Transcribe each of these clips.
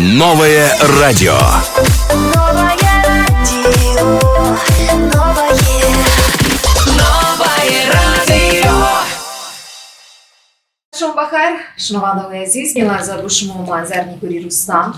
Новое радио. Новое радио, новое, Новое радио. Шом бахайр, шунавандаҳои азиз. Ин лаҳза бо шумо ман, Зарнигори Рустам,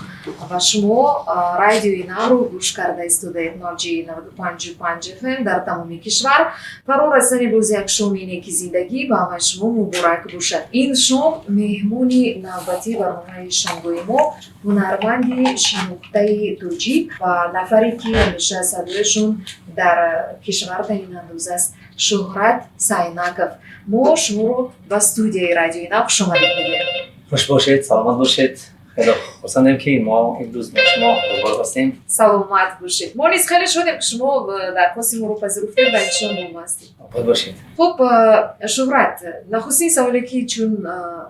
ва шумо Радиои Навро гӯш карда истодаед, мавҷи 95,5 ФМ дар тамоми кишвар. Фаро расидани боз як шоми неки зиндагӣ ба ҳамаи шумо муборак бошад. Ин шом меҳмони навбатии барномаи шомгоҳи мо ҳунарманди шинохтаи тоҷик ва нафаре, ки ҳамеша садояшон дар кишвар танинандоз аст, Шӯҳрат Сайнаков. Мо шуморо ба студияи Радиои Нав хушомадед мегӯем. Хуш бошед, саломат бошед. Хеле хурсандем, ки мо имрӯз бо шумо рӯбарӯ ҳастем. Саломат бошед. Мо низ хеле шодем, ки шумо дархости моро пазируфтед ва ин шом бо мо ҳастед. Обод бошед. Хуб, Шӯҳрат, нахустин саволе, ки чун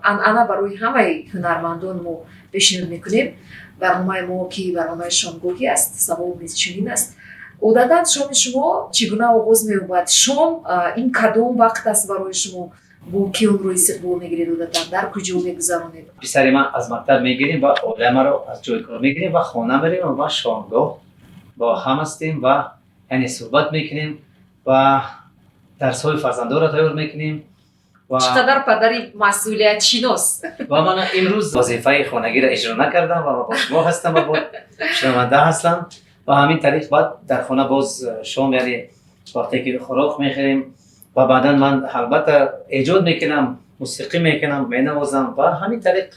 анъана барои ҳамаи ҳунармандон мо пешниҳод мекунем, барномаи мо, ки барномаи шомгоҳӣ аст, савол низ чунин аст: одатан шоми шумо чӣ гуна оғоз меёбад? Шом ин кадом вақт аст барои шумо? Бо кӣ онро истиқбол мегиред, одатан дар куҷо мегузаронед? Писари ман аз мактаб мегирем ва оилаи маро аз ҷои кор мегирем ва хона мерем ва шомгоҳ бо ҳам ҳастем ва яъне суҳбат мекунем ва дарсҳои фарзандонро тайёр мекунем ва Чӣ қадар падари масъулиятшинос! Ва ман имрӯз вазифаи хонагиро иҷро накардам ва бо шумо ҳастам ва бо шунаванда ҳастам. Ва ҳамин тариқ баъд дар хона боз шом, яъне вақте ки хӯрок мехӯрем ва баъдан ман албатта эҷод мекунам, мусиқӣ мекунам, менавозам ва ҳамин тариқ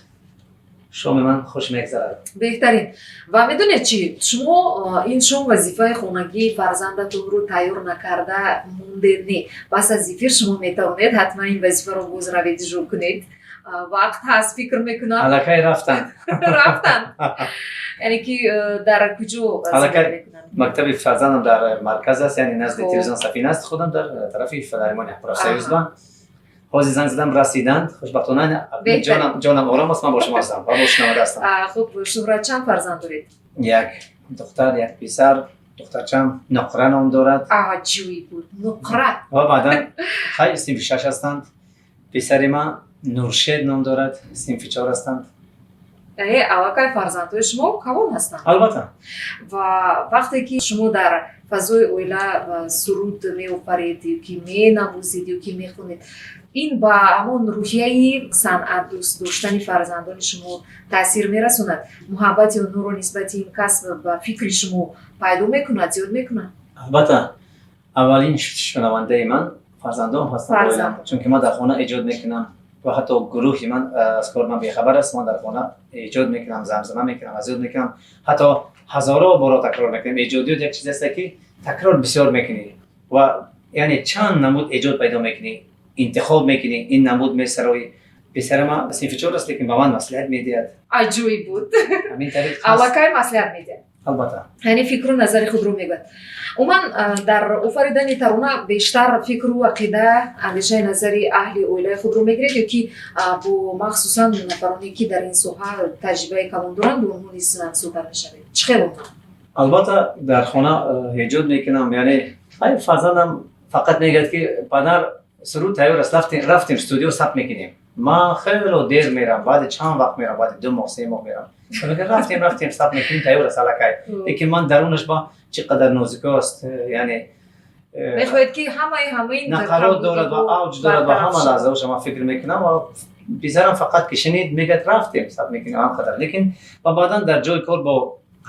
шоми ман хуш мегзарад. Беҳтарин. Ва медонед чӣ, шумо ин шом вазифаи хонагии фарзандатонро тайёр накарда мондед? Не, пас аз эфир шумо метавонед ҳатман ин вазифаро боз равед, иҷро кунед. Вақт ҳаст, фикр мекунам. Аллакай рафтанд. Рафтанд? Яъне ки дар куҷо Аллакай зиндагӣ мекунанд? Мактаби фарзандам дар марказ аст, яъне назди телевизион Сафина аст. Худам дар тарафи Наримони Профсоюз ба ҳозир занг задам, расиданд хушбахтона. Беҳтарин. Ҷонам ором аст, ман бо шумо ҳастам ва бо шунаванда ҳастам. Хуб, Шӯҳрат, чанд фарзанд доред? Як духтар, як писар. Духтарчам Нуқра ном дорад. Аҷоиб буд, Нуқра. Ва баъдан хай синфи шаш ҳастанд. Писари ман Нуршед ном дорад, синфи чор ҳастанд. Яъне аллакай фарзандҳои шумо калон ҳастанд. Албатта. Ва вақте ки шумо дар фазои оила суруд меофаред ё ки менавозед, ё ки мехонед, ин ба ҳамон рӯҳияи санъат дӯст доштани фарзандони шумо таъсир мерасонад? Муҳаббати онҳоро нисбати ин касб ба фикри шумо пайдо мекунад, зиёд мекунад? Албатта, аввалин шунавандаи ман фарзандон ҳастанд. Фарзанд. Чунки ман дар хона эҷод мекунам ва ҳатто гурӯҳи ман аз кори ман бехабар аст. Ман дар хона эҷод мекунам, замзама мекунам, азёд мекунам, ҳатто ҳазорҳо боро такрор мекунам. Эҷодиёт як чиз аст, ки такрор бисёр мекунӣ ва яъне чанд намуд эҷод пайдо мекунӣ, интихоб мекунӣ, ин намуд месароӣ. Писари ман синфи чор аст, лекин ба ман маслиҳат медиҳад. Аҷоиб буд. Ҳамин тариқ ҳаст. Аллакай маслиҳат медиҳад. Албатта. Яъне фикру назари худро мегӯяд. Умуман, дар офаридани тарона бештар фикру ақида, андешаи назари аҳли оилаи худро мегиред ё ки бо махсусан нафароне, ки дар ин соҳа таҷрибаи калон доранд, бо онҳо низ суҳбат мешавед? Чӣ хел умуман? Албатта, дар хона эҷод мекунам, яъне хай фарзандам фақат мегӯяд, ки падар, суруд тайёр аст, рафтем, рафтем студио, сабт мекунем. Ман хело дер мерам, баъди чанд вақт мерам, баъди 2 моҳ, 3 моҳ мерам. Мегӯяд: «Рафтем, рафтем, сабт мекунем, тайёр аст аллакай». Лекин ман дарунаш ба чӣ қадар нозико аст, яъне Мехоҳед, ки ҳамаи ҳамаин нақарот дорад ва авҷ дорад ва ҳама лаҳзаоша ман фикр мекунам. Ва писарам фақат ки шунид, мегӯяд: «Рафтем, сабт мекунем», ҳам қадар. Лекин ва баъдан дар ҷои кор бо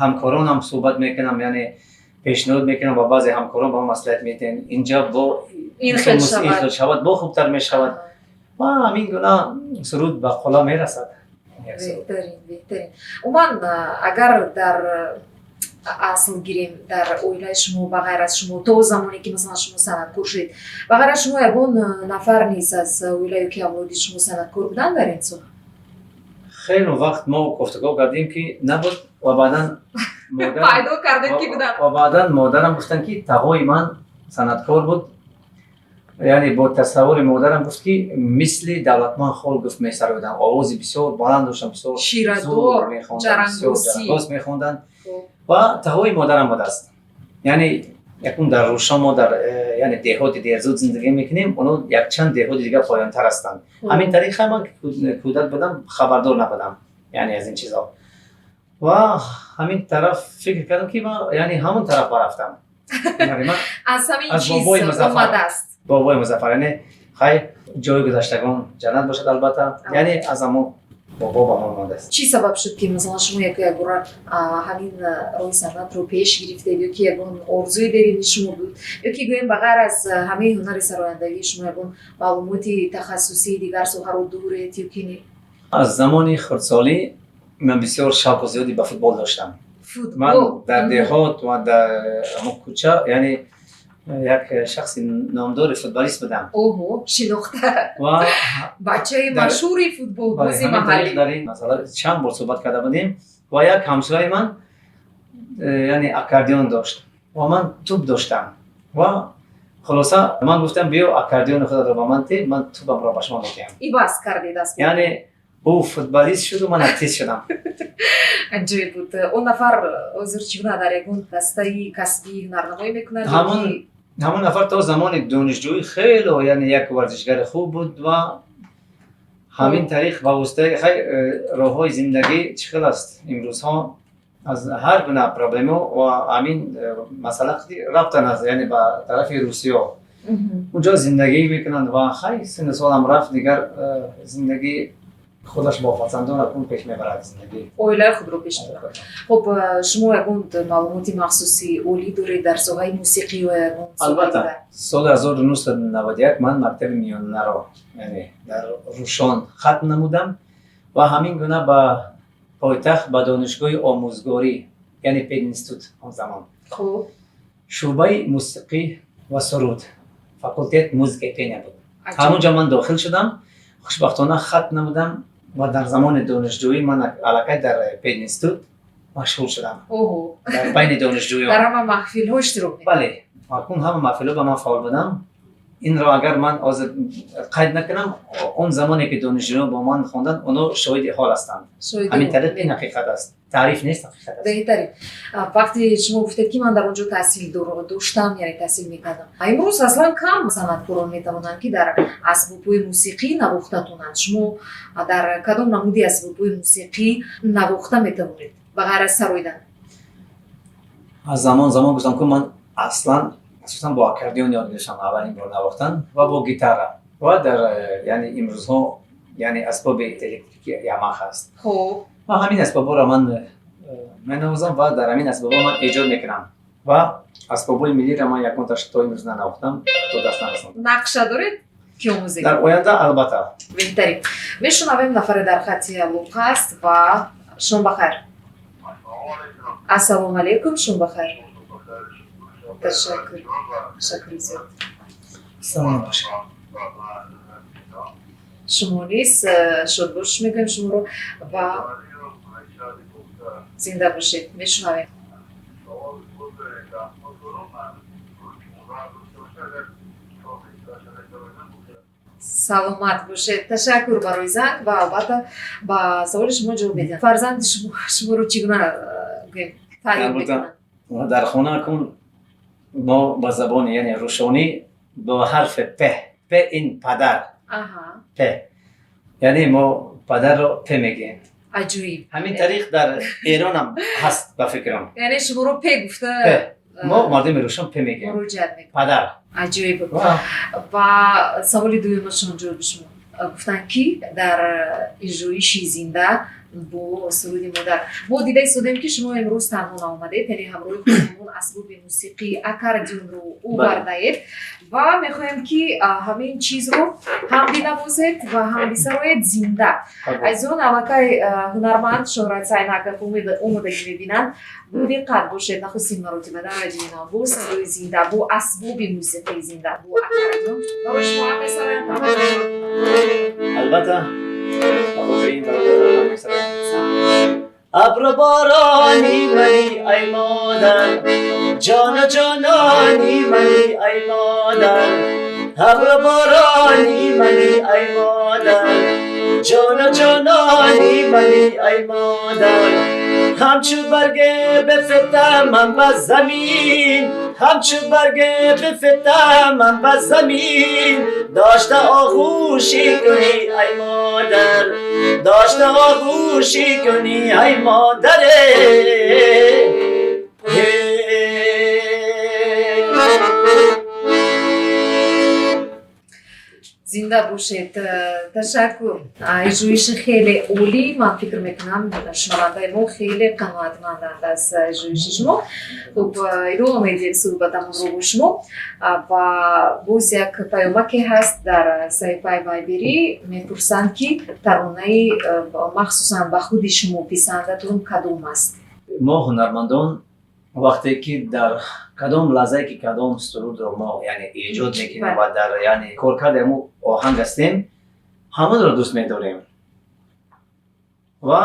ҳамкоронам суҳбат мекунам, яъне пешниҳод мекунам ва баъзе ҳамкорон ба ман маслиҳат медиҳанд: инҷа бо ин хел ин шавад. Хел шавад, бо хубтар мешавад. Ва ҳамин гуна суруд ба қулла мерасад. Як суруд. Беҳтарин, беҳтарин. Умуман, агар дар асл гирем, дар оилаи шумо ба ғайр аз шумо, то замоне ки масалан шумо санъаткор шудед, ба ғайр аз шумо ягон нафар низ аз оила ё ки авлоди шумо санъаткор буданд дар ин соҳа? Хеле вақт мо гуфтугӯ кардем, ки набуд ва баъдан пайдо кардем, ки буданд. Ва баъдан модарам гуфтанд, ки тағои ман санъаткор буд. Яъне бо тасаввури модарам гуфт, ки мисли Давлатман Хол, гуфт, месароидам, овози бисёр баланд доштам, бисёр ширадор зур мехонданд, бисёр ҷарангосӣ. Ҷарангос мехонданд. Ва тағои модарам будааст. Яъне якун дар Рӯшон мо дар яъне деҳоти Дерзуд зиндагӣ мекунем, оно якчанд деҳоти дигар поёнтар ҳастанд. Ҳамин тариқа ман кӯдак будам, хабардор набудам, яъне аз ин чизҳо. Ва ҳамин тараф фикр кардам, ки ман, яъне, ҳамон тараф рафтам. Яъне ман Аз ҳамин аз чиз бобои Музаффар. омадааст. Бобои Музаффар, яъне, хай, ҷои гузаштагон ҷаннат бошад, албатта, яъне аз ҳамон бобо ба ман мондааст. Чӣ сабаб шуд, ки, масалан, шумо яку якбора ҳамин роҳи санъатро пеш гирифтед, ё ки ягон орзуи дерини шумо буд, ё ки, гӯем, ба ғайр аз ҳамаи ҳунари сарояндагии шумо ягон маълумоти тахассусии дигар соҳаро доред ё ки не? Аз замони хурдсолӣ ман бисёр шавқу зиёде ба футбол доштам. Ман Футбол. дар деҳот ва дар ҳамон кӯча, яъне, як шахси номдори футболист будам. Оҳо, шинохта. Ва бачаи машҳури футболбози ҳамин тариқ маҳаллӣ. Дар ин масъала чанд бор суҳбат карда будем ва як ҳамсояи ман яъне, аккордеон дошт ва ман тӯб доштам. Ва хулоса, ман гуфтам: «Биё, аккордеони худатро ба ман те, ман тӯбамро ба шумо медиҳам». Иваз кардед аз Яъне, ӯ футболист шуду ман артист шудам. Аҷоиб буд. Он нафар ҳозир чӣ гуна, дар ягон дастаи касбӣ ҳунарнамоӣ мекунад ё Ҳамон нафар то замони донишҷӯӣ хело, яъне, як варзишгари хуб буд ва ҳамин тариқ ба воситаи, хай, роҳҳои зиндагӣ чӣ хел аст имрӯзҳо, аз ҳар гуна проблемо ва ҳамин масъала рафтан аз, яъне, ба тарафи Русиё, унҷо зиндагӣ мекунанд. Ва хай, синну солам рафт, дигар зиндагӣ худаш бо фарзандон акун пеш мебарад зиндагӣ. Оилаи худро пеш мебарад. Хуб, шумо ягон маълумоти махсуси олӣ доред дар соҳаи мусиқӣ ё ягон соҳаи Албатта. дигар? Соли 1991 ман мактаби миёнаро, яъне, дар Рӯшон хатм намудам ва ҳамин гуна ба пойтахт, ба донишгоҳи омӯзгорӣ, яъне пединститут он замон, шӯъбаи мусиқӣ ва суруд, факултет музыка и пения буд. Ҳамонҷо ман дохил шудам, хушбахтона хатм намудам ва дар замони донишҷӯӣ ман аллакай дар пединститут машғул шудам дар байни донишҷӯён. Дар ҳама маҳфилҳо иштирок мекунед? Бале, акун ҳама маҳфилҳо ба ман фаъол будам. Инро агар ман ҳозир қайд накунам, он замоне ки донишҷӯён бо ман хонданд, онҳо шоҳиди ҳол ҳастанд. Шоҳиди Ҳамин ҳол. тариқ ин ҳақиқат аст, таъриф нест, ҳақиқат аст. Беҳтарин. Вақте шумо гуфтед, ки ман дар он ҷо таҳсил доштам, яъне таҳсил мекардам, имрӯз аслан кам санъаткорон метавонанд, ки дар асбобҳои мусиқӣ навохта тонанд. Шумо дар кадом намуди асбобҳои мусиқӣ навохта метавонед ба ғайр аз сароидан? Аз замон гуфтам, ки ман аслан, асосан бо аккордеон ёд гирифтам аввалин бор навохтан ва бо гитара ва дар яъне, имрӯзҳо, яъне, асбоби электрики Ямаха аст. Ва ҳамин асбобҳоро ман менавозам ва дар ҳамин асбобҳо ман эҷод мекунам. Ва асбобҳои миллиро ман ягонташ то имрӯз нанавохтам, то даст нарасондам. Нақша доред, ки омӯзед? Дар оянда, албатта. Беҳтарин. Мешунавем, нафаре дар хати алоқа аст. Ва шом бахайр. Ассалому алайкум, шом бахайр. Ташаккур, ташаккури зиёд. Саломат бошед. Шумо низ шодбош мегӯем шуморо ва зинда бошед. Мешунавем. Саломат бошед, ташаккур барои занг ва албатта ба саволи шумо ҷавоб медиҳам. Фарзанди шумо шуморо чӣ гуна, гӯем, таъриф мекунад? Дар хона кун мо ба забони, яъне, рӯшонӣ бо ҳарфи п, п ин падар. П, яъне, мо падарро п мегӯем. Аҷоиб. Ҳамин тариқ дар Эронам ҳаст, ба фикрам. Яъне шуморо п гуфта п, мо мардуми рӯшон п мегӯем. Муроҷиат мекунад. Падар. Аҷоиб. Ва саволи дуюмашон, ҷавоби шумо гуфтанд, ки дар иҷроиши зинда бо суруди модар мо дида истодем, ки шумо имрӯз танҳо наомадед, яъне ҳамроҳи худмон асбоби мусиқӣ аккордеонро овардаед ва мехоҳем, ки ҳамин чизро ҳам бинавозед ва ҳам бисароед зинда. Азизон, аллакай ҳунарманд Шоҳрат Сайнаков омодагӣ мебинанд. Диққат бошед, нахустин маротиба дар радиои Нав бо садои зинда, бо асбоби мусиқии зинда, бо аккордеон барои шумо ҳам месароянд. Албатта, ба хотири ин бародар месароям. Абру борони мани, ай модар, ҷону ҷонони мани, ай модар. Абру борони мани, ай модар, ҷону ҷонони мани, ай модар. Ҳамчун барге бифтам ман ба замин. Ҳамчу барге бифтам ман ба замин, дошта оғӯшӣ кунӣ ай модар, дошта оғӯшӣ кунӣ ай модар. Зинда бошед, ташаккур. Иҷроиши хеле олӣ, ман фикр мекунам, шунавандаи мо хеле қаноатманданд аз иҷроиши шумо. Хуб, идома медиҳем суҳбатамонро бо шумо ва боз як паёмаке ҳаст дар саҳифаи Вайберӣ, мепурсанд, ки таронаи махсусан ба худи шумо писандатон кадом аст? Мо ҳунармандон вақте ки дар кадом лаҳзае ки кадом сурудро мо, яъне, эҷод мекунем ва дар, яъне, коркарди ҳамун оҳанг ҳастем, ҳамонро дӯст медорем. Ва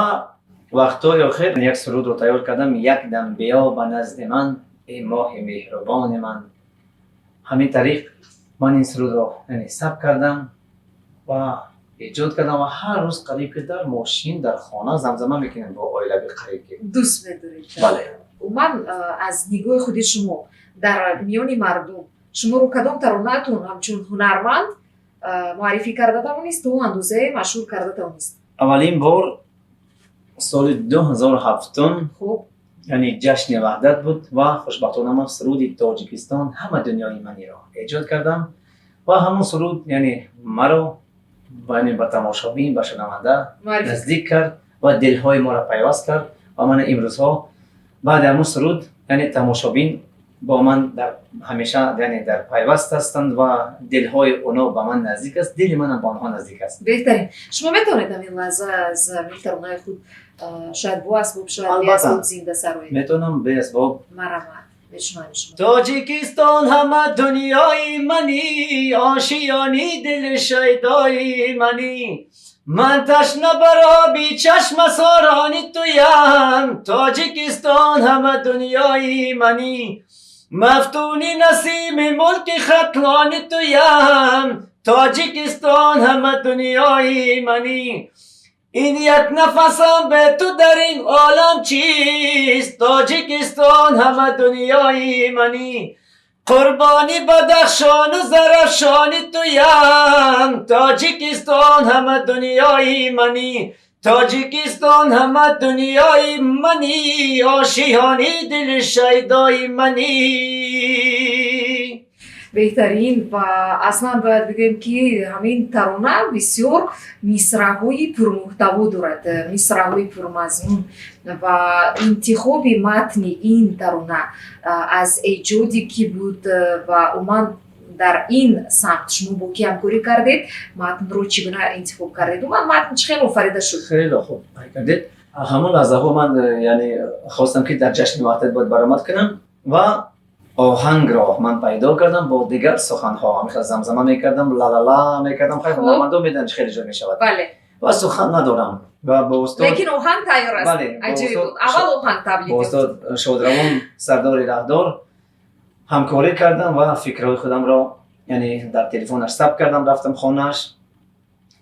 вақтҳои охир як сурудро тайёр кардам: «Як дам биё ба назди ман, эй моҳи меҳрубони ман». Ҳамин тариқ ман ин сурудро, яъне, сабт кардам ва эҷод кардам ва ҳар рӯз қариб ки дар мошин, дар хона замзама мекунем бо оилавӣ қариб ки. Дӯст медоред? Бале. Умуман, аз нигоҳи худи шумо, дар миёни мардум шуморо кадом таронаатон ҳамчун ҳунарманд муаррифӣ карда тавонист, то андозае машҳур карда тавонист? Аввалин бор соли 2007, яъне ҷашни Ваҳдат буд ва хушбахтона ман суруди «Тоҷикистон ҳама дунёи маниро» эҷод кардам ва ҳамон суруд, яъне, маро, яъне, ба тамошобин, ба шунаванда муаррифӣ наздик кард ва дилҳои моро пайваст кард. Ва ман имрӯзҳо баъди ҳамон суруд, яъне, тамошобин бо ман дар ҳамеша, яъне, дар пайваст ҳастанд ва дилҳои оно ба ман наздик аст, дили манам ба онҳо наздик аст. Беҳтарин. Шумо метавонед ҳамин лаҳза аз ҳамин таронаи худ, шояд бо асбоб, шояд Албатта. беасбоб, зинда сароед? Метавонам беасбоб. Марҳамат, мешунавем шумо. Тоҷикистон ҳама дунёи манӣ, ошиёни дили шайдои манӣ, ман ташна бар оби чашмасорони туям. Тоҷикистон ҳама дунёи манӣ, мафтуни насими мулки Хатлони туям. Тоҷикистон ҳама дунёи манӣ, ин як нафасам бе ту дар ин олам чист? Тоҷикистон ҳама дунёи манӣ, қурбони Бадахшону Зарафшони туям. Тоҷикистон ҳама дунёи манӣ, Тоҷикистон ҳама дунёи манӣ, ошиёни дили шайдои манӣ. Беҳтарин. Ва аслан бояд бигӯем, ки ҳамин тарона бисёр мисраъҳои пурмуҳтаво дорад, мисраъҳои пурмазмун. Ва интихоби матни ин тарона аз эҷоди кӣ буд ва умуман дар ин самт шумо бо кӣ ҳамкорӣ кардед, матнро чӣ гуна интихоб кардед, умуман матн чӣ хел офарида шуд? Хеле хуб қайд кардед. Ҳамон лаҳзаҳо ман, яъне, хостам ки дар ҷашни Ваҳдат бояд баромад кунам ва оҳангро ман пайдо кардам бо дигар суханҳо, ҳамихел замзама мекардам, лалала мекардам. Хай, ҳунармандон медонанд, чӣ хеле эҷод мешавад. Ва сухан надорам ва бо устод Лекин оҳанг тайёр аст. Бале, бо Аҷоиб устод буд. Аввал оҳанг таблид бо ёфт. устод Шодравон Сардори Раҳдор ҳамкорӣ кардам ва фикрҳои худамро, яъне, дар телефонаш сабт кардам, рафтам хонааш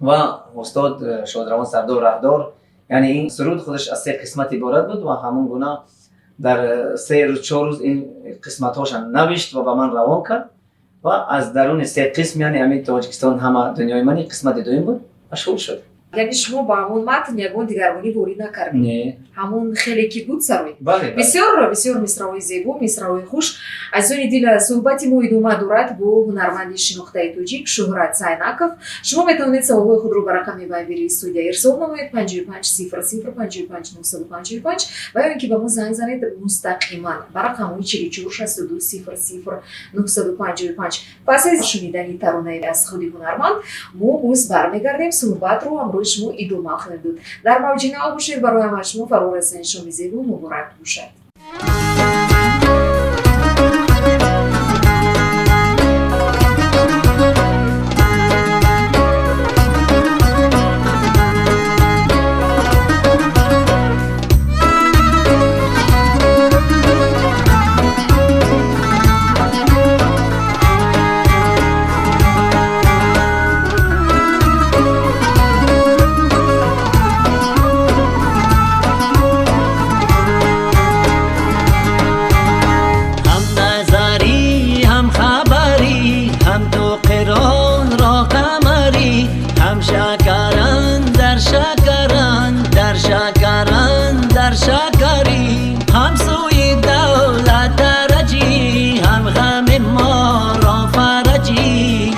ва устод Шодравон Сардор Раҳдор, яъне, ин суруд худаш аз се қисмат иборат буд ва ҳамон гуна дар 3 рӯз, 4 рӯз ин қисматҳоша навишт ва ба ман равон кард. Ва аз даруни се қисм, яъне, ҳамин «Тоҷикистон ҳама дунёи мани» қисмати дуюм буд ва шурӯъ шуд. Яъне шумо ба ҳамон матн ягон дигаргунӣ ворид накардед? Не. Ҳамон хеле ки буд сароид? Бале. Бисёр, бисёр мисраъҳои зебо, мисраъҳои хуш. Азизони дил, суҳбати мо идома дорад бо ҳунарманди шинохтаи тоҷик Шуҳрат Сайнаков. Шумо метавонед саволҳои худро ба рақами вайбери студия ирсол намоед: 55 00 55 955 ва ё ин ки ба мо занг занед мустақиман ба рақамҳои 44 62 00 955. Пас аз шунидани таронаи аз худи ҳунарманд мо боз бармегардем, суҳбатро ҳамроҳи шумо идома хоҳем дод. Дар мавҷи Нав бошед. Барои ҳамаи шумо фаро расидани шоми зебо муборак бошад. هم سوی دولت درجی، هم غم ما را فرجی،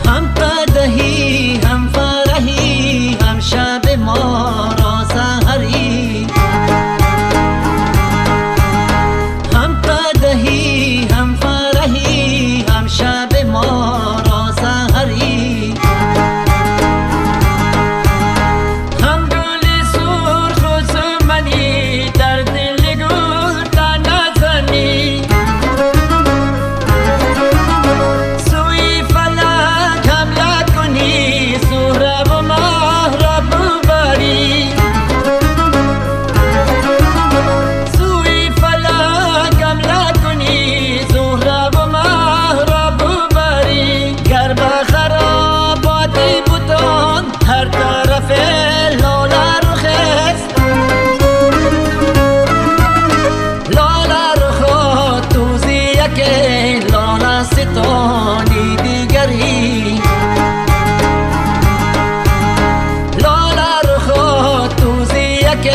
هم قدحی هم فرحی، هم شب ما را سحری، هم قدحی هم فرحی، هم شب ما را سحری، هم گل سرخ و سمنی در دل گل نزنی، سوی فلک حمله کنی، زهره و مه را ببری، سوی فلک حمله کنی، زهره و مه را ببری، گر به خرابات بتان هر طرف لاله رخ است، لاله رخ توزی یک لاله ستانی دیگری، لاله رخ توزی یک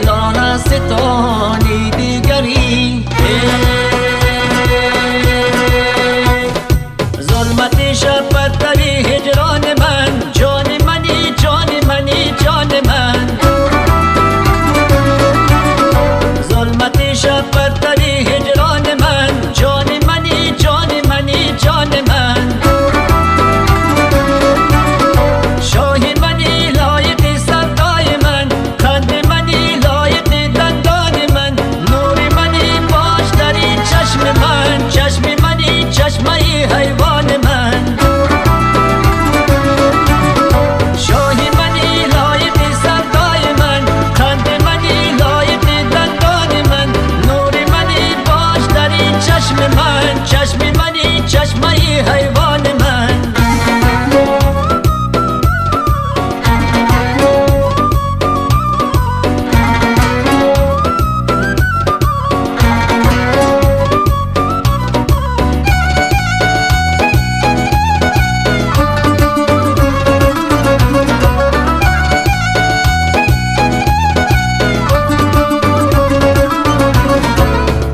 لاله ستانی دیگری. ظلمت شب پرتوی هجران من، جان منی جان منی جان من، ظلمت شب پرتوی هجران من، جان منی جان منی جان من، شاه منی لایق سردای من، خند منی لایق دندان من، نور منی باش در این چشم من، چشم منی چشمه حیوان من، شاه منی لایق سردای من، خند منی لایق دندان من، نور منی باش در این چشم من، چشم منی چشمه حیوان من.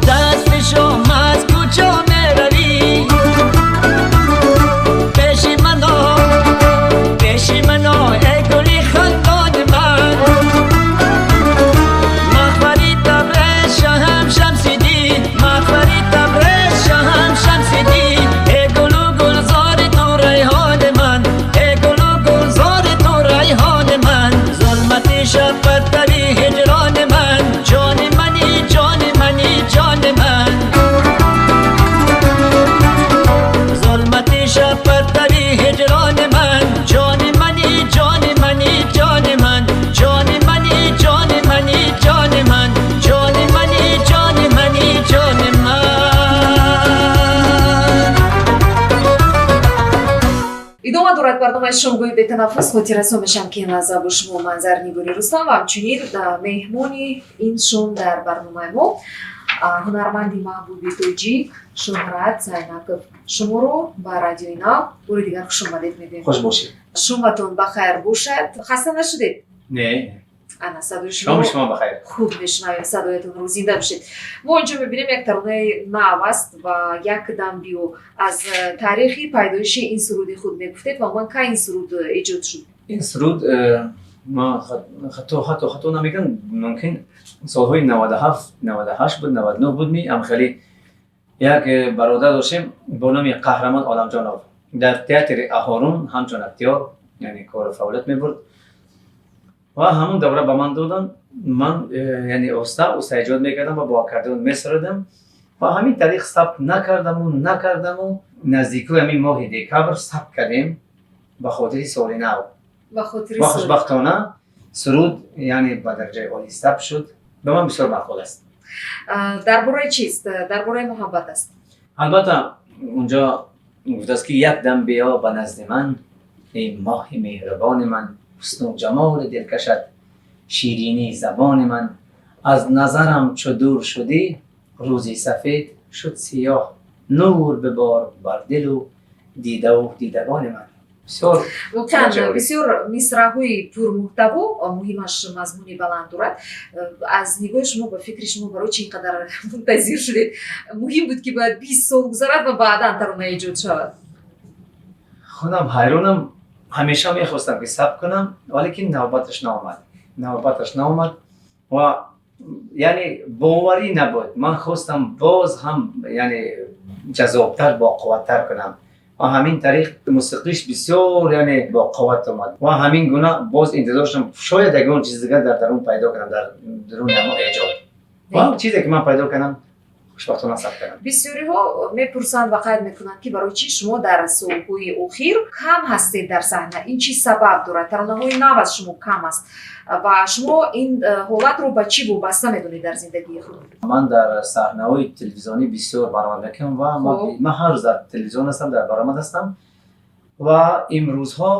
دست شما از کجا می روی؟ پیش منو، پیش منو ای گلی خندان من، مخبری تبریز شهم شمسی دی، مخبری تبریز شهم شمسی دی، ای گل و گلزار تو ریحان من، ای گل و گلزار تو ریحان من، ظلمت شب پرتوی هجران من، جان منی جان منی جان من، ظلمت شب پرتوی هجران من، جان منی جان منی جان من، جان منی جان منی جان من، جان منی جان منی جان من. Идома дорад барномаи шомгоҳи бетанаффус. Хотиррасон мешавам, ки ин лаҳза бо шумо Манзар Нигори Рустам ва ҳамчунин меҳмони ин шом дар барномаи мо ҳунарманди маҳбуби тоҷик Шӯҳрат Зайнаков. Шуморо ба Радиои Нав бори дигар хушомадед мегӯем. Хуш бошед. Шоматон ба хайр бошад. Хаста нашудед? Не. Ана садои шоми шумо шумо бахайр. Хуб мешунавем садоятонро, зинда бошед. Мо инҷо мебинем, як таронаи нав аст ва як дам биё аз таърихи пайдоиши ин суруди худ мегуфтед ва умуман кай ин суруд эҷод шуд? Ин суруд ма хато намекунам, мумкин солҳои 97, 98 буд, 99 буд. Ми ам хеле як бародар доштем бо номи Қаҳрамон Оламҷонов, дар театри Аҳорун ҳамчун актёр, яъне кору фаъолият мебурд ва ҳамон давра ба ман доданд. Ман яъне оста оста эҷод мекардам ва бо аккордеон месурудам ва ҳамин тариқ сабт накардаму наздикои ҳамин моҳи декабр сабт кардем ба хотири соли нав. Ба хотири ва соли. Хушбахтона суруд яъне ба дараҷаи олӣ сабт шуд, ба ман бисёр маъқул аст. Дар бораи чист? Дар бораи муҳаббат аст? Албатта, унҷо гуфтааст, ки як дам биё ба назди ман, эй моҳи меҳрубони ман, ҳусну ҷамоли дилкашат, ширинии забони ман, аз назарам чу дур шудӣ, рӯзи сафед шуд сиёҳ, нур бибор бар дилу дидаву дидагони ман. Бисёр. Воқеан, ҷолиб. бисёр мисраҳои пурмуҳтаво, муҳимаш мазмуни баланд дорад. Аз нигоҳи шумо, ба фикри шумо, барои чи ин қадар мунтазир шудед? Муҳим буд, ки бояд 20 сол гузарад ва баъдан тарона эҷод шавад? Худам ҳайронам. Ҳамеша мехостам, ки сабт кунам, валекин навбаташ наомад, навбаташ наомад ва яъне боварӣ набуд. Ман хостам боз ҳам, яъне, ҷаззобтар, боқувваттар кунам ва ҳамин тариқ мусиқиш бисёр, яъне, боқувват омад ва ҳамин гуна боз интизор шудам, шояд ягон чиз дигар дар дарун пайдо кунам, дар даруни ҳамон эҷод, ва чизе ки ман пайдо кардам, хушбахтона сабт кардам. Бисёриҳо мепурсанд ва қайд мекунанд, ки барои чӣ шумо дар солҳои охир кам ҳастед дар саҳна, ин чӣ сабаб дорад, таронаҳои нав аз шумо кам аст ва шумо ин ҳолатро ба чӣ вобаста медонед дар зиндагии худ? Ман дар саҳнаҳои телевизионӣ бисёр баромад мекунам ва ман ҳар рӯз дар телевизион ҳастам, дар баромад ҳастам ва имрӯзҳо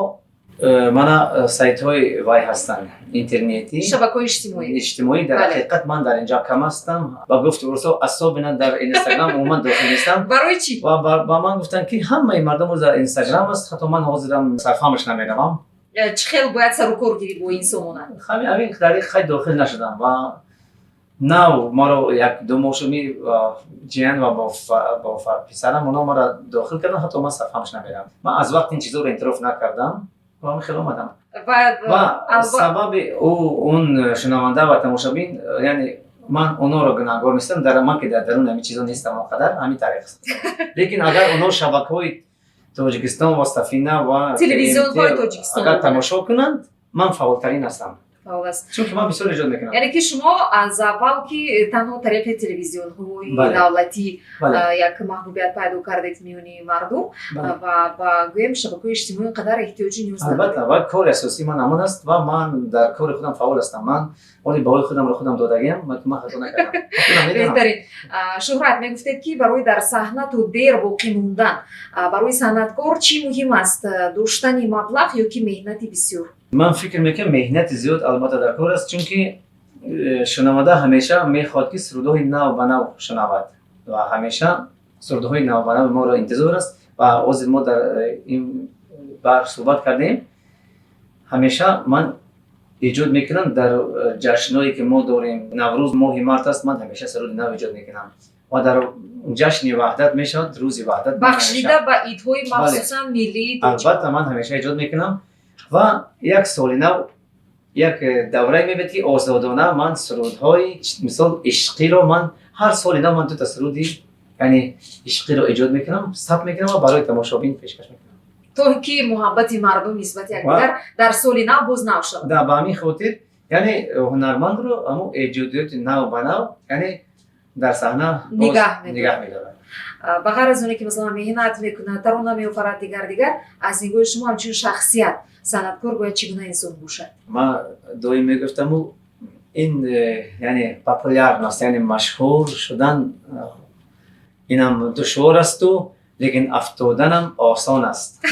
мана сайтҳои вай ҳастанд, интернетӣ. Шабакаҳои иҷтимоӣ. Иҷтимоӣ. Дар ҳақиқат ман дар инҷа кам ҳастам ва гуфти урусҳо, особенно дар Инстаграм умуман дохил нестам. Барои чӣ? Ва ба ман гуфтанд, ки ҳамаи мардум дар Инстаграм аст, ҳатто ман ҳозирам сарфаҳмаш намеравам. Чӣ хел бояд сарукор гирифт бо ин сомона? Ҳамин тариқ хай дохил нашудам ва нав маро як ду моҳ шуд, ҷиян ва бо писарам, оно маро дохил карданд, ҳатто ман сарфаҳмаш намеравам. Ман аз вақт ин чизоро эътироф накардам ва ҳамин хел омадам. Ва сабаби ӯ он шунаванда ва тамошобин, яъне, ман онҳоро гунаҳгор нестам, дар ман ки дар дарун ҳамин чизо нестам, он қадар ҳамин тариқ аст. Лекин агар онҳо шабакаҳои Тоҷикистон ва Сафина ва телевизионҳои Тоҷикистон агар тамошо кунанд, ман фаъолтарин ҳастам. Фаъол аст. Чунки ман бисёр эҷод мекунам. Яъне ки шумо аз аввал ки танҳо тариқи телевизионҳои давлатӣ як маҳбубият пайдо кардед миёни мардум ва ба, гӯем, шабакаҳои иҷтимоӣ ин қадар эҳтиёҷи ниёз Албатта, ва кори асосии ман ҳамон аст ва ман дар кори худам фаъол ҳастам. Ман оли баҳои худамро худам додагиам, ман хато накардам. Беҳтарин. Шӯҳрат, мегуфтед, ки барои дар саҳна то дер боқӣ мондан барои санъаткор чӣ муҳим аст: доштани маблағ ё ки меҳнати бисёр? Ман фикр мекунам, меҳнати зиёд албатта дар кор аст, чунки шунаванда ҳамеша мехоҳад, ки сурудҳои нав ба нав шунавад ва ҳамеша сурудҳои нав ба нав моро интизор аст. Ва ҳозир мо дар ин бар суҳбат кардем, ҳамеша ман эҷод мекунам дар ҷашнҳое ки мо дорем. Наврӯз моҳи март аст, ман ҳамеша суруди нав эҷод мекунам ва дар ҷашни Ваҳдат мешавад, рӯзи Ваҳдат. Бахшида ба идҳои махсусан миллии. Албатта, ман ҳамеша эҷод мекунам ва як соли нав як даврае мебиёд, ки озодона ман сурудҳои, мисол, ишқиро, ман ҳар соли нав ман дута суруди, яъне, ишқиро эҷод мекунам, сабт мекунам ва барои тамошобин пешкаш мекунам. То ки муҳаббати мардум нисбати якдигар дар соли нав боз нав шавад. Да, ба ҳамин хотир, яъне, ҳунармандро ҳамун эҷодиёти нав ба нав, яъне, дар саҳна нигаҳ медорад. Ба ғайр аз оне ки, масалан, меҳнат мекунад, тарона меофарад, дигар дигар, аз нигоҳи шумо ҳамчун шахсият санъаткор бояд чӣ гуна инсон бошад? Ман доим мегуфтаму ин яъне популярность, яъне машҳур шудан, инам душвор асту, лекин афтоданам осон аст.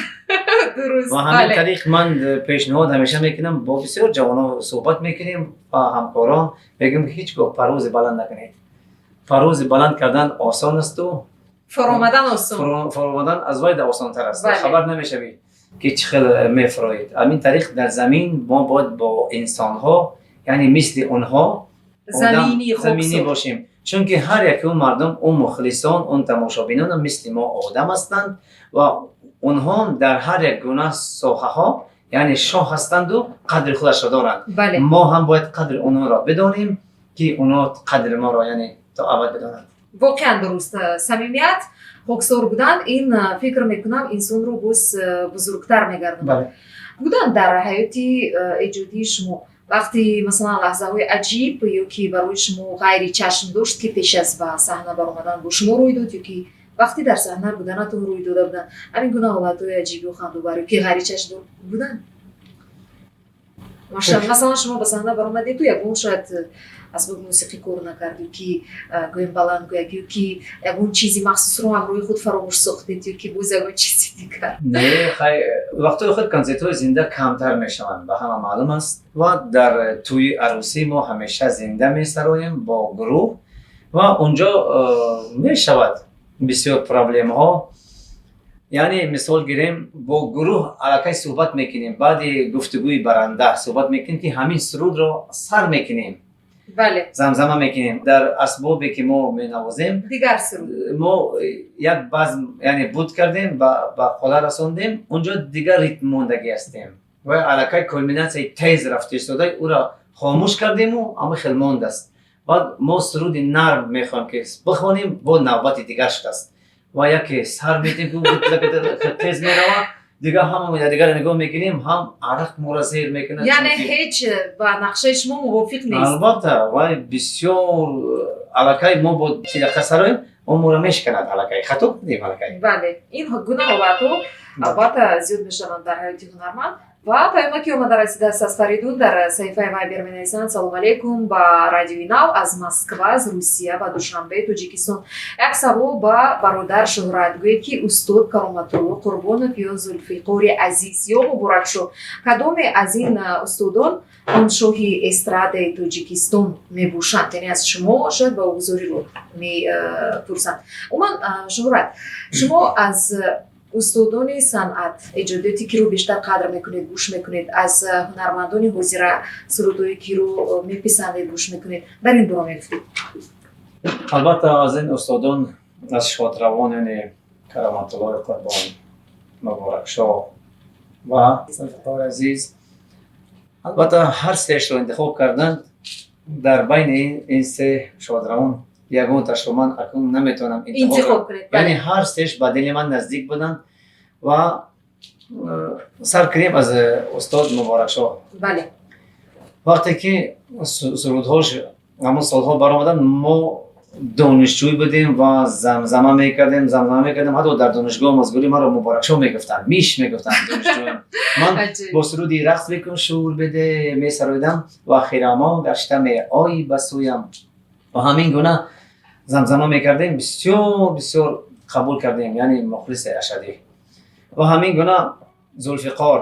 Дуруст. Ва ҳамин тариқ ман пешниҳод ҳамеша мекунам, бо бисёр ҷавонон суҳбат мекунем ва ҳамкорон, мегӯем, ки ҳеҷ гоҳ парвози баланд накунед. Парвози баланд кардан осон асту фаромадан осон. Фаромадан аз вайда осонтар аст. Хабар намешавӣ, ки чӣ хел мефароед. Ҳамин тариқ дар замин мо бояд бо инсонҳо, яъне, мисли онҳо заминӣ бошем, чунки ҳар яки он мардум, он мухлисон, он тамошобинон мисли мо одам ҳастанд ва онҳо дар ҳар як гуна соҳаҳо, яъне, шоҳ ҳастанду қадри худашро доранд. Мо ҳам бояд қадри онҳоро бидонем, ки онҳо қадри моро, яъне, то абад бидонанд. Воқеан дуруст. Самимият, хоксор будан, ин, фикр мекунам, инсонро боз бузургтар мегардонад. Буданд дар ҳаёти эҷодии шумо вақти, масалан, лаҳзаҳои аҷиб ё ки барои шумо ғайри чашм дошт, ки пеш аз ба саҳна баромадан бо шумо рӯй дод ё ки вақте дар саҳна буданатон рӯй дода буданд, ҳамин гуна ҳолатҳои аҷибу хандовар ё ки ғайри чашмдор буданд? Масалан, шумо ба саҳна баромадеду ягон шояд асбоби мусиқӣ кор накард ё ки, гӯем, баландгӯяк, ё ки ягон чизи махсусро ҳамроҳи худ фаромӯш сохтед, ё ки боз ягон чизи дигар? Не, хай, вақтҳои худ консертҳои зинда камтар мешаванд, ба ҳама маълум аст, ва дар тӯи арӯсӣ мо ҳамеша зинда месароем бо гурӯҳ ва унҷо мешавад бисёр проблемаҳо. Яъне мисол гирем, бо гурӯҳ аллакай суҳбат мекунем, баъди гуфтугӯи баранда суҳбат мекунем, ки ҳамин сурудро сар мекунем, замзама мекунем. Дар асбобе ки мо менавозем, дигар суруд. Мо як базм, яъне буд кардем, ба қола расондем, унҷо дигар ритм мондагӣ ҳастем ва аллакай кулминатсияи тез рафта истода, ӯро хомӯш кардему ама хел мондааст. Баъд мо суруди нарм мехоҳем ки бихонем, бо навбати дигар шудааст ва яке сар медем, тез мерава, дигар ҳама якдигарро нигоҳ мекунем, ҳам арақ моро зер мекунад. Яъне ҳеҷ ба нақшаи шумо мувофиқ нест. Албатта, вай бисёр аллакай мо бо чи дақиқа сароем, он моро мешиканад, аллакай хато кардем аллакай. Бале, ин гуна ҳолатҳо албатта зиёд мешаванд дар ҳаёти ҳунарманд. Ва паёмаки омада расидааст аз Фаридун, дар саҳифаи Вайбер менависанд: «Салом алейкум ба Радиои Нав аз Москва, аз Русия ба Душанбе, Тоҷикистон. Як савол ба бародар Шуҳрат: гӯед, ки устод Кароматулло Қурбонов ё Зулфиқори Азиз ё Муборакшоҳ, кадоме аз ин устодон он шоҳи эстрадаи Тоҷикистон мебошанд?» Яъне аз шумо шояд баҳогузориро мепурсанд. Умуман, Шуҳрат, шумо аз устодони санъат эҷодиёти киро бештар қадр мекунед, гӯш мекунед? Аз ҳунармандони ҳозира сурудҳои киро меписандед, гӯш мекунед? Дар ин бора мегуфтед. Албатта, аз ин устодон, аз шодравон, яъне Кароматуллои Қурбон, Муборакшоҳ ва Зулфиқори Азиз, албатта, ҳар сеашро интихоб карданд. Дар байни ин се шодравон ягонташро ман акнун наметавонам интихоб кунед. Яъне ҳар сеш ба дили ман наздик буданд. Ва сар кунем аз устод Муборакшоҳ. Вақте ки сурудҳош ҳамон солҳо баромаданд, мо донишҷӯй будем ва замзама мекардем. Ҳатто дар донишгоҳ мазгурӣ маро Муборакшоҳ мегуфтанд, Миш мегуфтанд донишҷӯён. Ман бо суруди «Рақс бикун, шӯр биде» месароидам ва «Хирамон гашта меоӣ ба сӯям» ва ҳамин гуна замзама мекардем. Бисёр бисёр қабул кардем, яъне мухлиси ашадӣ. Ва ҳамин гуна Зулфиқор,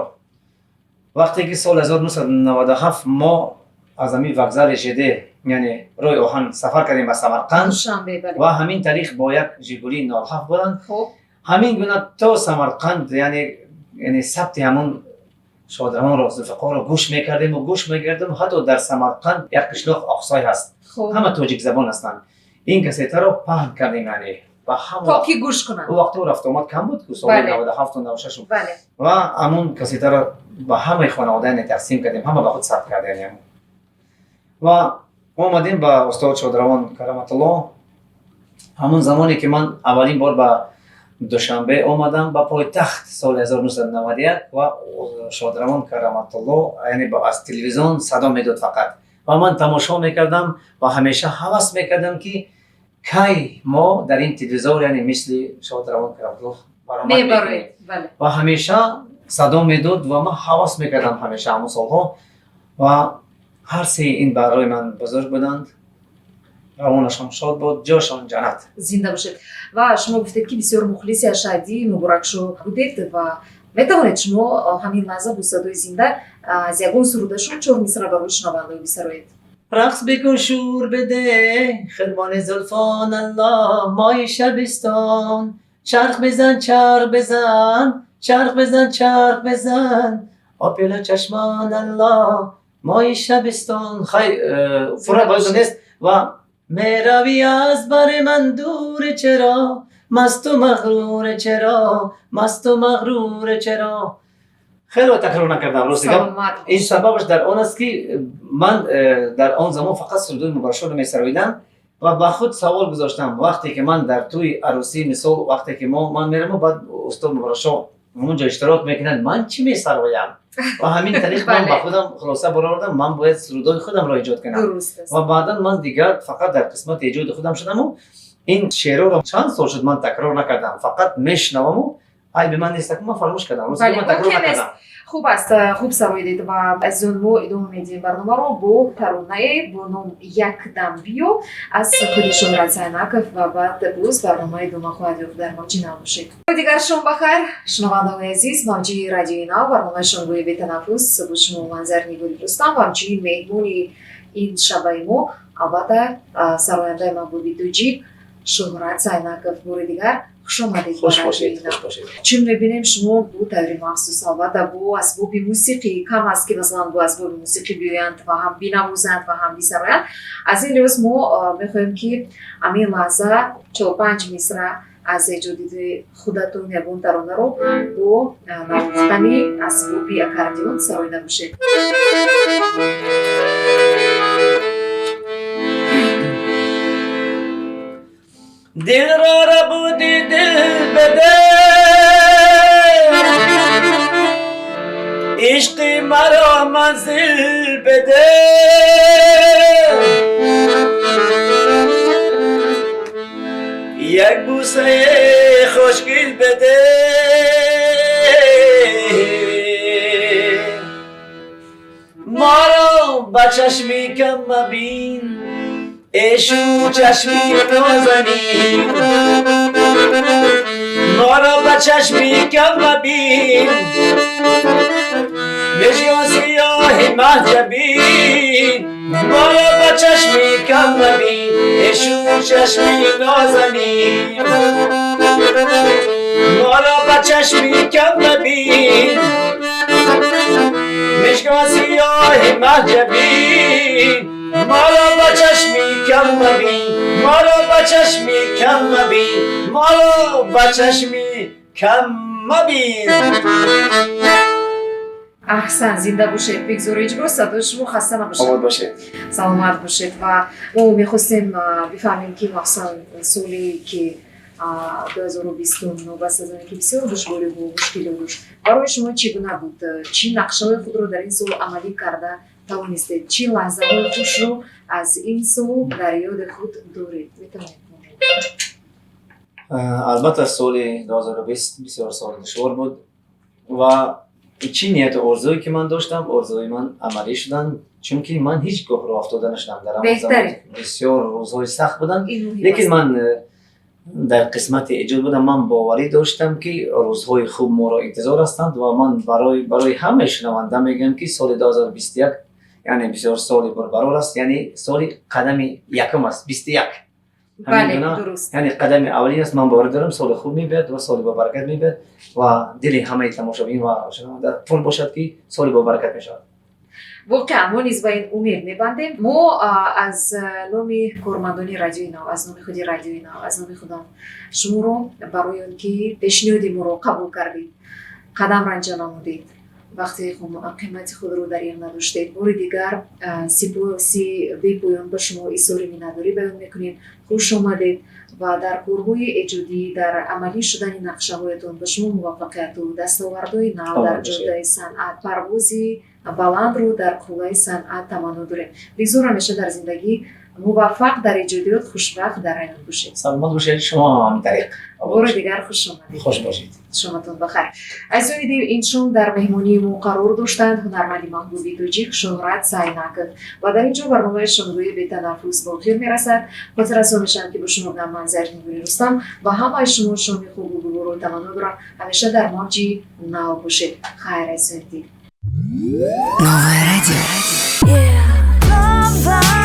вақте ки соли 1997 мо аз ҳамин вокзали ЖД, яъне роҳи оҳан, сафар кардем ба Самарқанд ва ҳамин тариқ бо як Жигули 07 буданд, ҳамин гуна то Самарқанд, яъне сабти ҳамон шодравонро, Зулфиқорро гӯш мекардему гӯш мекардем. Ҳатто дар Самарқанд як қишлоқ Оқсой ҳаст, ҳама тоҷикзабон ҳастанд, ин кассетаро паҳн кардем, яъне ба то ки гӯш кунанд. Ӯ вақтҳо рафтуомад кам буд, ку соли 97, 96. Ва ҳамон кассетаро ба ҳамаи хонавода, яъне тақсим кардем, ҳама ба худ сабт кардем. Ва омадем ба устод шодравон Кароматулло. Ҳамон замоне ки ман аввалин бор ба Душанбе омадам, ба пойтахт, соли 1991, ва шодравон Кароматулло, яъне аз телевизион садо медод фақат ва ман тамошо мекардам ва ҳамеша ҳавас мекардам, ки кай мо дар ин телевизор, яъне мисли шодравон Кароматулло баромад мекунем. Ва ҳамеша садо медод ва ман ҳавас мекардам ҳамеша ҳамон солҳо. Ва ҳар сеи ин барои ман бузург буданд, равонашон шод буд, ҷошон ҷаннат. Зинда бошед. Ва шумо гуфтед, ки бисёр мухлиси ашаддии Муборакшоҳ будед ва метавонед шумо ҳамин лаҳза бо садои зинда аз ягон сурудашон чор мисра барои шунавандаҳо бисароед? Рақс бикун, шӯр биде, хирмони зулфон, Аллоҳ, моҳи шабистон, чарх бизан, чарх бизан, чарх бизан, чарх бизан, опила чашмон, Аллоҳ, моҳи шабистон. Хай, пурра бояд нест. Ва меравӣ аз бари ман дур чаро, масту мағрур чаро, масту мағрур чаро? Хеле такрор накардам, рости гап. Саломат. Ин сабабаш дар он аст, ки ман дар он замон фақат сурудои Муборакшоҳро месароидам ва ба худ савол гузоштам: вақте ки ман дар тӯи арӯсӣ, мисол, вақте ки ман меравам, баъд устод Муборакшоҳ ҳамонҷо иштирок мекунанд, ман чӣ месароям? Ва ҳамин тариқ ман ба худам хулоса баровардам: ман бояд сурудои худамро эҷод кунам. Дуруст аст. Ва баъдан ман дигар фақат дар қисмати эҷоди худам шудаму ин шеърҳоро чанд сол шуд, ман такрор накардам, фақат мешунаваму айби ман нест, ман фаромӯш кардам, рости, ман такрор мумкин нест. накардам. Хуб аст, хуб сароидед. Ва азизон, мо идома медиҳем барномаро бо таронае бо ном «Як дам биё» аз худи Шуҳрат Сайнаков ва баъд боз барнома идома хоҳад ёфт. Дар мавҷи Нав бошед. Дигар шом бахайр, шунавандаҳои азиз. Мавҷи Радиои Нав, барномаи шомгоҳи бетанаффус, бо шумо ман, Зарнигори Рустам, ва ҳамчунин меҳмони ин шабаи мо, албатта, сарояндаи маҳбуби тоҷик Шуҳрат Сайнаков. Бори дигар хуш. Хуш омадед. Хуш бошед, хуш бошед. Чун мебинем, шумо бо таври махсус, албатта, бо асбоби мусиқӣ. Кам аст, ки масалан бо асбоби мусиқӣ биёянд ва ҳам бинавозанд ва ҳам бисароянд. Аз ин лиҳоз мо мехоҳем, ки ҳамин лаҳза чор-панҷ мисра аз эҷодиёти худатон ягон таронаро бо навохтани асбоби аккордеон сароида бошед. Дилро рабуди, дил бده, ишқи маро манзил бده. Як бусаи хушгел бده, маро ба чашми кам мабин, эшу чашми нозанин. Маро ба чашми кам мабин, мешкон сиёҳи маҳҷабин. Маро ба чашми кам мабин, эшу чашми нозанин. Маро ба чашми кам мабин, мешкон сиёҳи маҳҷабин. Маро ба чашми кам мабин, маро ба чашми кам мабин, маро ба чашми кам мабин. Аҳсан, зинда бошед. Бигзор ҳеҷ гоҳ садои шумо хаста набошад. Обод бошед. Саломат бошед. Ва мо мехостем бифаҳмем, ки махсусан соли ки 2020, новобаста аз оне ки бисёр душвориҳо, мушкилиҳо дошт, барои шумо чӣ гуна буд? Чӣ нақшаҳои худро дар ин сол амалӣ карда тавонистед? Чӣ лаҳзаҳои хушро аз ин сол дар ёди худ доред? Метавонед? Албатта, соли 2020 бисёр соли душвор буд ва чӣ нияту орзуе ки ман доштам, орзуи ман амалӣ шуданд, чунки ман ҳеҷ гоҳ роҳ афтода нашудам. Дар ҳамон замон бисёр рӯзҳои сахт буданд, лекин ман дар қисмати эҷод будам. Ман боварӣ доштам, ки рӯзҳои хуб моро интизор ҳастанд ва ман барои ҳамаи шунаванда мегӯям, ки соли 2021, яъне бисёр соли бурбарор аст, яъне соли қадами якум аст, 21, яъне қадами аввалин аст. Ман боварӣ дорам, соли хуб мебиёд ва соли бобаракат мебиёд ва дили ҳамаи тамошобин ва шунаванда пур бошад, ки соли бобаракат мешавад. Воқеан, мо низ ба ин умед мебандем. Мо аз номи кормандони Радиои Нав, аз номи худи Радиои Нав, аз номи худам шуморо барои он ки пешниҳоди моро қабул кардед, қадам ранҷа намудед, вақти қимати худро дареғ надоштед, бори дигар сипоси бепоён ба шумо изҳори миннатдорӣ баён мекунем. Хуш омадед ва дар корҳои эҷодӣ, дар амалӣ шудани нақшаҳоятон ба шумо муваффақияту дастовардҳои нав дар ҷодаи санъат, парвози баландро дар қуллаи санъат таманно дорем. Бигзор ҳамеша дар зиндагӣ муваффақ, дар эҷодиёт хушбахт, дар ҳаёт бошед. Саломат бошед, шумо ҳам тариқ. Бори дигар хуш омадед. Хуш бошед. Шоматон бахайр. Азизони дил, ин шом дар меҳмонии мо қарор доштанд ҳунарманди маҳбуби тоҷик Шӯҳрат Сайнаков. Ва дар ин ҷо барномаи шомгоҳи бетанаффус ба охир мерасад. Хотиррасон мешавам, ки бо шумо будам ман, Заринигори Рустам, ва ҳамаи шумо шоми хубу гуворо таманно дорам. Ҳамеша дар мавҷи Нав бошед. Хайр, азизони дил. Новое радио. Новое.